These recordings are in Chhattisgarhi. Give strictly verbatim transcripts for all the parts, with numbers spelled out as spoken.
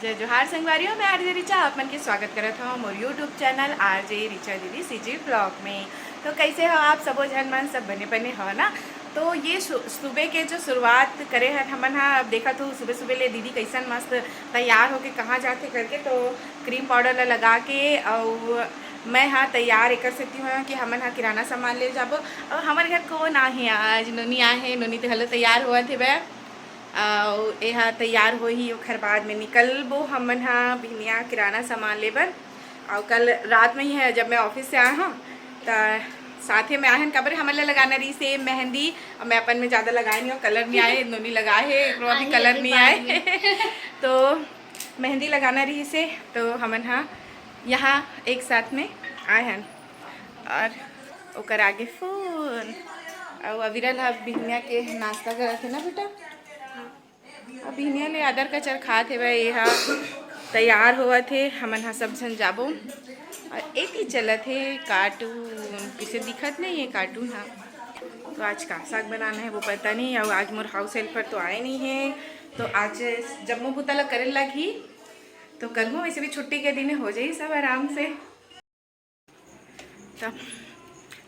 जय जोहार संगवारी हो, मैं आरजे रिचा आप मन के स्वागत करत हव मोर YouTube चैनल आरजे रिचा दीदी सीजी ब्लॉग में। तो कैसे हो आप सबो झन मन, सब बने बने हो ना? तो ये सु-, सुबह के जो शुरुआत करे हन हमन हा, अब देखत हो सुबह सुबह ले दीदी कैसन मस्त तैयार होके कहाँ जाथे करके, तो क्रीम पाउडर ला लगा के अउ मैं हा तैयार एकर सेती हों कि हमन हा किराना सामान ले जाबो। अउ हमर घर कोन आहे आज? नोनी आहे, नोनी तो घलो तैयार होवत हेवय। अउ एहा तैयार होही, ओखर बाद में निकलबो हमन हा बिहनिया किराना सामान ले बर। अउ कल रात में ही है, जब मैं ऑफिस से आए हूँ, त साथे में आहन, काबर हमन ला लगाना रहिस हे मेहंदी। अउ मैं अपन में ज़्यादा लगाए नहीं हूँ, कलर नहीं आए, नोनी लगाए हे, एकरो अभी आही, कलर अभी नहीं बाद आए। में। तो मेहंदी लगाना रहिस हे, तो हमन हा यहाँ एक साथ में आए हन। और ओकर आगे फोन। अउ अविरल हा बिहनिया के नाश्ता करत हे ना बेटा? अब बिहनिया ले अदर कचर खात हेवय, ये हा तैयार होवत हे, हमन हा सब झन जाबो। और एक ही चलत हे कार्टून, किसे दिखत नहीं है कार्टून हा। तो आज का साग बनाना है वो पता नहीं, और आज मोर हाउस हेल्पर तो आए नहीं है, तो आज जम्मो बुता ला करे लगही। तो करहूँ, वैसे भी छुट्टी के दिन हो जाही सब आराम से। तब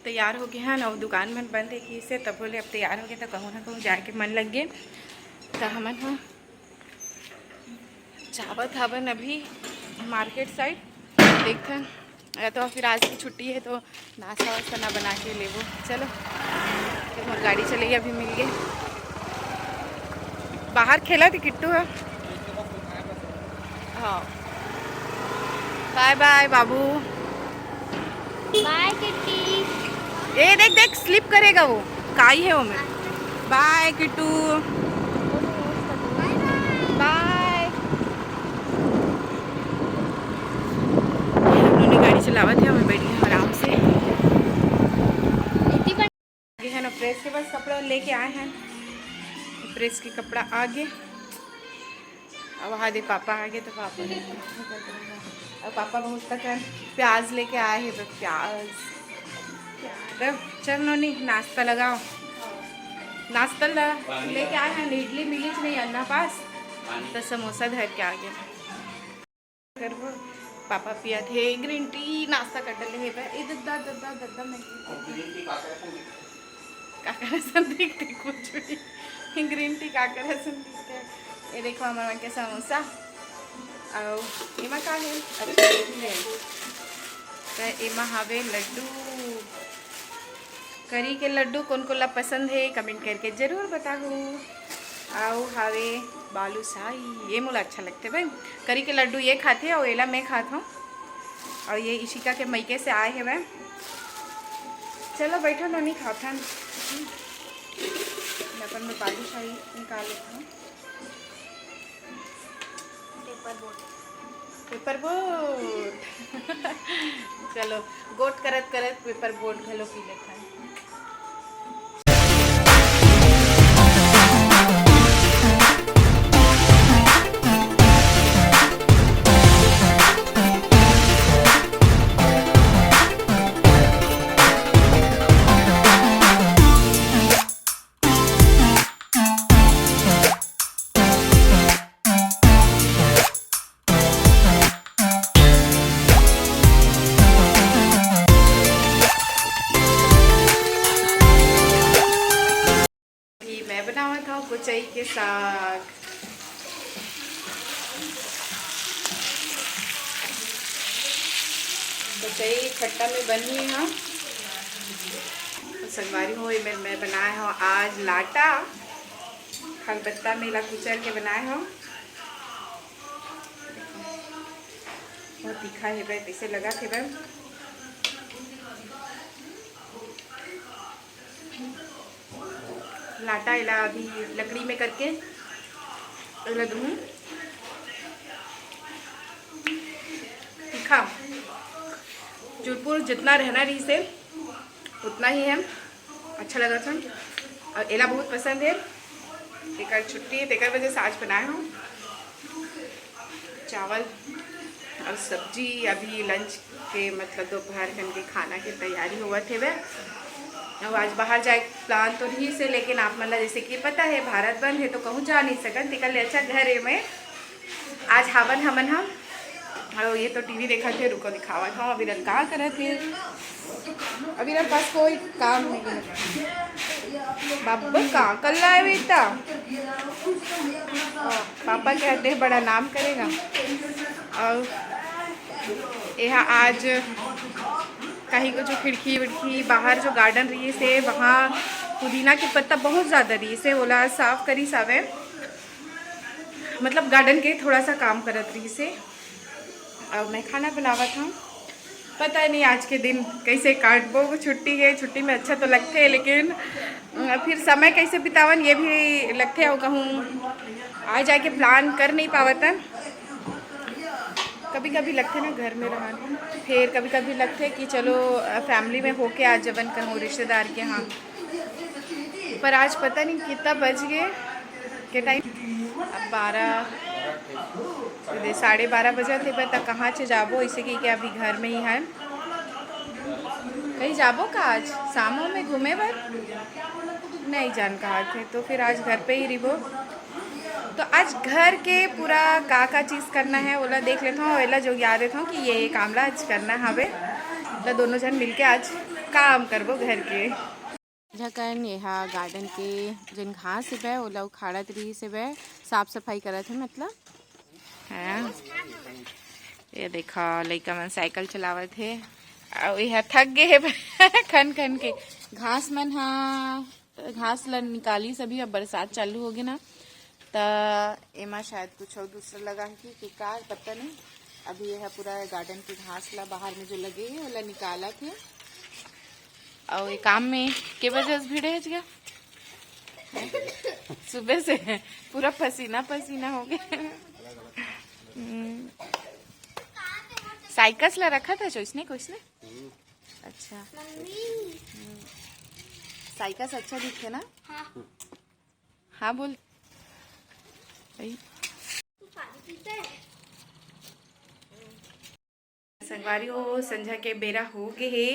तैयार हो गे हन, अउ दुकान मन बंद हे किसे, तभो ले अब तैयार हो गे, त कहूँ ना कहूँ जाए के मन लग गे। त हमन ह जावत हवन अभी मार्केट साइड, देखथन, या तो फिर आज की छुट्टी है तो नाश्ता वास्ता ना बना के लेबो। चलो, फिर मोर गाड़ी चले गे, अभी मिल गे। बाहर खेलत हे किट्टू ह। हाँ, बाय बाय बाबू। बाय किट्टी। ए देख देख, स्लिप करेगा वो, काई है वो में। बाय किट्टू। बाय। उन्होंने गाड़ी चलावत हे, हमें बैठ गए आराम से। इतनी बड़ी आगे है ना, प्रेस के बस कपड़ा लेके आए हैं, प्रेस के कपड़ा आगे। अब वहाँ दे पापा आगे तो पापा ने, अब पापा बहुत तक है, प्याज लेके आए हैं, तो प्याज, प्याज। चल नोनी, नाश्ता लगाओ, नाश्ता ला लेके आए हैं, इडली मिली नहीं अन्ना पास, तो समोसा धर के आगे। करबो। पापा पियत हे ग्रीन टी, नाश्ता कर डले हे। ए दद्दा, दद्दा, दद्दा, मैं ग्रीन टी का करत हूँ? का करत हूँ? देख, देख, कुछ भी। ग्रीन टी का करत हूँ, देख। ये देखो, हमर मन के समोसा। अउ एमा का हे? अच्छा, ये भी हे। त एमा हवे लड्डू। करी के लड्डू कोन कोन ला पसंद हे, कमेंट करके जरूर बताहू। अउ हावे बालूशाही, ये मोला अच्छा लगथे भाई। करी के लड्डू ये खाथे अउ एला मैं खात हूँ। अउ ये इशिका के मइके से आए हे मैं। चलो बैठो नोनी, खाथन। मैं अपन में बालूशाही निकाल लेता हूँ। पेपर बोट। पेपर बोट। चलो, गोट करत करत पेपर बोट घलो पी लेथन। अभी मैं बनावत हूँ कुचई के साग। कुचई खट्टा में बनही हा। तो संगवारी हो, एमे मैं बनाए हूँ आज लाटा, खलबत्ता में ला कुचर के बनाए हूँ। बहुत तीखा हेवय, तइसे लगत हेवय। लाटा एला अभी लकड़ी में करके एला दूहूँ। तीखा चुरपुर जितना रहना रहिस हे, उतना ही है। अच्छा लगत हे। अउ एला बहुत पसंद हे। तेकर छुट्टी हे, तेकर वजह से आज बनाए हूँ चावल अउ सब्जी। अभी लंच के, मतलब दोपहर खन के खाना के तैयारी होवत हेवय। अउ आज बाहर जाए के प्लान तो रहिस हे, लेकिन आप मन ला जैसे कि पता है, भारत बंद है तो कहूँ जा नहीं सकन। तेकर ले अच्छा घरे में आज हावन हमन ह, अउ ये तो टीवी देखत हे। रुको, दिखावत हूँ अविरल का करत हे। अविरल पास कोई काम नहीं है। बाबू का कल्ला है बेटा। पापा के आते बड़ा नाम करेगा। अउ एहा आज कहीं को जो खिड़की विड़की बाहर जो गार्डन रहिस हे, वहाँ पुदीना के पत्ता बहुत ज़्यादा रहिस हे, ओला साफ करिस हवे। मतलब गार्डन के थोड़ा सा काम करत रहिस हे। अउ मैं खाना बनावत हूँ। पता नहीं आज के दिन कैसे काटबो, छुट्टी है, छुट्टी में अच्छा तो लगथे, लेकिन अ, फिर समय कैसे बितावन ये भी लगथे। अउ कहूँ आ जाके प्लान कर नहीं पावतन। कभी कभी लगथे ना घर में रहन, फिर कभी कभी लगथे कि चलो फैमिली में होके आ जवन कहूँ रिश्तेदार के यहाँ। पर आज पता नहीं कितना बज गए के टाइम, अब बारह, साढ़े बारह बजे थे। पर तक कहाँ से जाबो, इसे कि क्या अभी घर में ही है। कहीं जाबो का आज शाम में घूमे बर? नहीं जान कहा थे, तो फिर आज घर पे ही रिबो। तो आज घर के पूरा का का चीज़ करना है ओला देख लेता हूँ, ओला जो याद देता हूँ कि ये काम ला आज करना हवे। तो दोनों जन मिलके आज काम करबो घर के। झकन एहा गार्डन के जेन घास हेबे ओला उखाड़त रहिस हेबे, साफ सफाई करत हे मतलब। हाँ, ये देखा लइका मन साइकिल चलावत हे, अउ एहा थक गे हे खन खन के। घास मन हा, घास ला निकालिस अभी, अब बरसात चालू होगे ना, त एमा शायद कुछ अउ दूसरा लगा है कि, कि का पता नहीं। अभी ये पूरा गार्डन के घास ला बाहर में जो लगे है ओला निकालत हे। अउ ये काम में के बजे से भिड़े है क्या? सुबह से पूरा पसीना पसीना हो गया। हम्म। साइकस ला रखा था जो इसने कुछ ने। अच्छा। हम्म। साइकस अच्छा दिखे ना? हाँ। हाँ बोल। भाई। संगवारी हो, संझा के बेरा हो गे हे,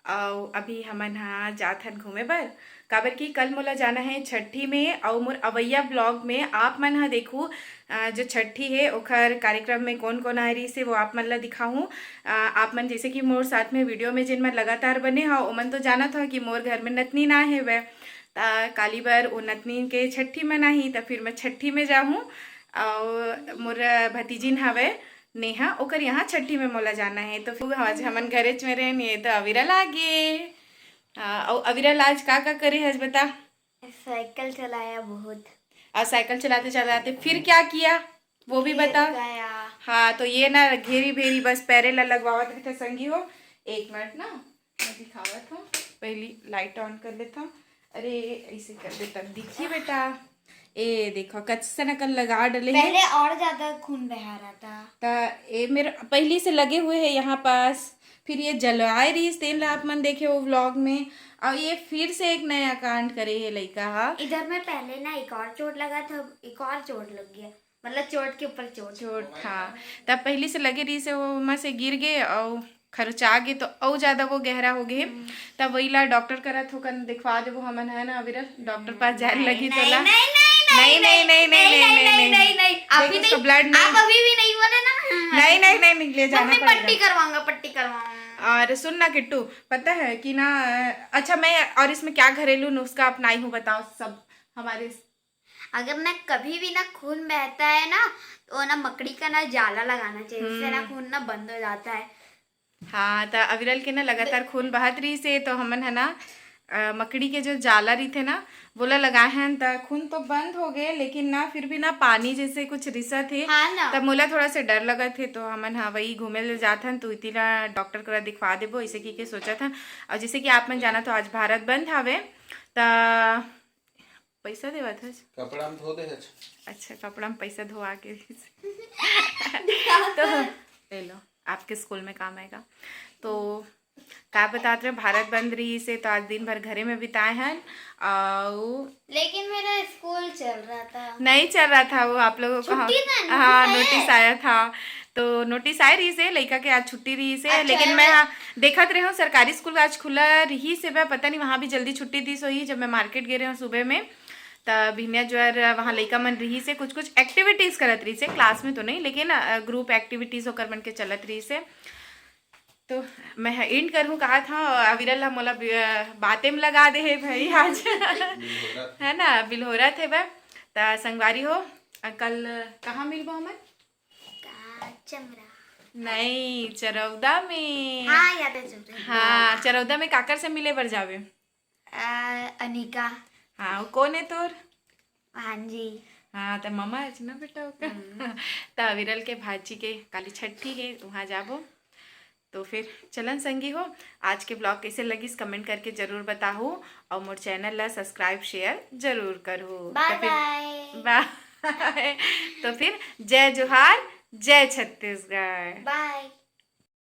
अउ अभी हमन हा जात हन घूमे बर, काबर कि कल मोला जाना है छट्ठी में। अउ मोर अवैया ब्लॉग में आप मन हा देखू, अ, जो छट्ठी है ओखर कार्यक्रम में कौन कौन आए रहिस हे, वो आप मन ला दिखाहूँ। अ, आप मन जैसे कि मोर साथ में वीडियो में जिन मन लगातार बने हो, ओमन तो जानत हो कि मोर घर में नतनीन आए हेवय, त काली बर ओ नतनीन के छट्ठी मनाही, त फिर मैं छट्ठी में जाहूँ। अउ मोर भतीजिन हवय नेहा, ओकर यहाँ छट्ठी में मोला जाना है, तो फिर आज हमन घरेच में रहेन। ये तो अविरल आ गे। हाँ, अउ अविरल आज का का करे हस बता? साइकिल चलाया बहुत। और साइकिल चलाते चलाते फिर क्या किया, वो भी गिर बता। गया। हाँ, तो ये ना घेरी भेरी बस पैरे ला लगवावत रहिथे संगी हो। एक मिनट ना, मैं दिखावत हूँ, पहली लाइट ऑन कर लेता हूँ। अरे, ऐसे कर दे तब दिखी बेटा। ए देखो, कच्चा नकल लगा डले हे। पहले और ज्यादा खून बहा रहा था। त ए मेरे पहली से लगे हुए है यहाँ पास, फिर ये जलवाए रहिस तेन ला आप मन देखे हो व्लॉग में, और ये फिर से एक नया कांड करे है लइका हा। इधर में पहले ना एक और चोट लगा था, एक और चोट लग गया, मतलब चोट के ऊपर चोट। चोट, हाँ। तब पहली से लगे रहिस हे, वो ओमा से गिर गे और खरोचा गे तो अउ ज्यादा वो गहरा हो गे हे। हम्म। तब वही ला डॉक्टर करा थोकन दिखवा देबो हमन, है ना अविरल? डॉक्टर पास जाए नहीं, लगी नहीं, तोला। नहीं, नहीं, नहीं, नहीं, नहीं, नहीं, नहीं, नहीं, नहीं, नहीं, नहीं, नहीं, नहीं, नहीं, अभी देख, उसका नहीं, ब्लड नहीं। आप अभी भी नहीं बोले ना। नहीं, नहीं, नहीं, नहीं, ले जाना मम्मी पड़ेगा। पट्टी करवाऊंगा, पट्टी करवाऊंगा। और सुन ना किट्टू, पता है कि ना, अच्छा मैं और इसमें क्या घरेलू नुस्खा अपनाई हूँ बताओ सब हमारे। अगर ना कभी भी ना खून बहता है ना, तो ना मकड़ी का ना जाला लगाना चाहिए, इससे ना हम्म। खून ना बंद हो जाता है। हाँ, त अविरल के ना लगातार खून बहत रहिस हे, तो हमन ह ना, अ, मकड़ी के जो जाला रहिथे ना, वोला लगाए हन, त खून तो बंद हो गए, लेकिन ना फिर भी ना पानी जैसे कुछ रिसत हे, हाँ ना। तब मोला थोड़ा से डर लगत हे, तो हमन ह वही घूमे ले जात हन, तो इति ला डॉक्टर करा दिखवा देबो, ऐसे की के सोचत हन। और जैसे कि आप मन जाना तो आज भारत बंद हवे, त पैसा देवत हस? कपड़ा में धो दे हस। अच्छा, कपड़ा में पैसा धोआ के रहिस। तो ले लो, आपके स्कूल में काम आएगा। तो का बतात रहे, भारत बंद रहिस हे, तो आज दिन भर घरे में बिताए हन। और लेकिन मेरा स्कूल चल रहा था। नहीं चल रहा था वो, आप लोगों का छुट्टी था, हाँ, नोटिस आया। नोटिस आया था। तो नोटिस आए रहिस हे, लइका के आज छुट्टी रहिस हे, अच्छा, लेकिन मैं, हाँ, देखत रहे हूँ सरकारी स्कूल आज खुला रहिस हे, पता नहीं वहाँ भी जल्दी छुट्टी दिस होही जब मैं मार्केट गे रहे हूँ सुबह में। त बिहनिया जुआर वहाँ लइका मन रहिस हे, कुछ कुछ एक्टिविटीज करत रहिस हे, क्लास में तो नहीं, लेकिन ग्रुप एक्टिविटीज ओकर मन के चलत रहिस हे। तो मैं एंड करहूँ कहा था, अविरल ह मोला बि- बातें में लगा दे हे भाई आज। है ना, बिलहोरत हे बे। त संगवारी हो, कल कहाँ मिलबो हमन? का चमरा? नहीं, चरौदा में। हाँ, याद है, चमरा। हाँ, चरौदा में काकर से मिले बर जाबे? आ, अनिका। हाँ, वो कौन है तोर? भांजी। हाँ, त मामा है ना बेटा ओकर। त अविरल के भांजी के काली छट्ठी है, वहाँ जाबो। तो फिर चलन संगी हो, आज के ब्लॉग कैसे लगिस, कमेंट करके जरूर बताहू, और मोर चैनल ला सब्सक्राइब, शेयर जरूर करहू। बाय तो फिर बाय। बाय। तो फिर जय जोहार, जय छत्तीसगढ़। बाय।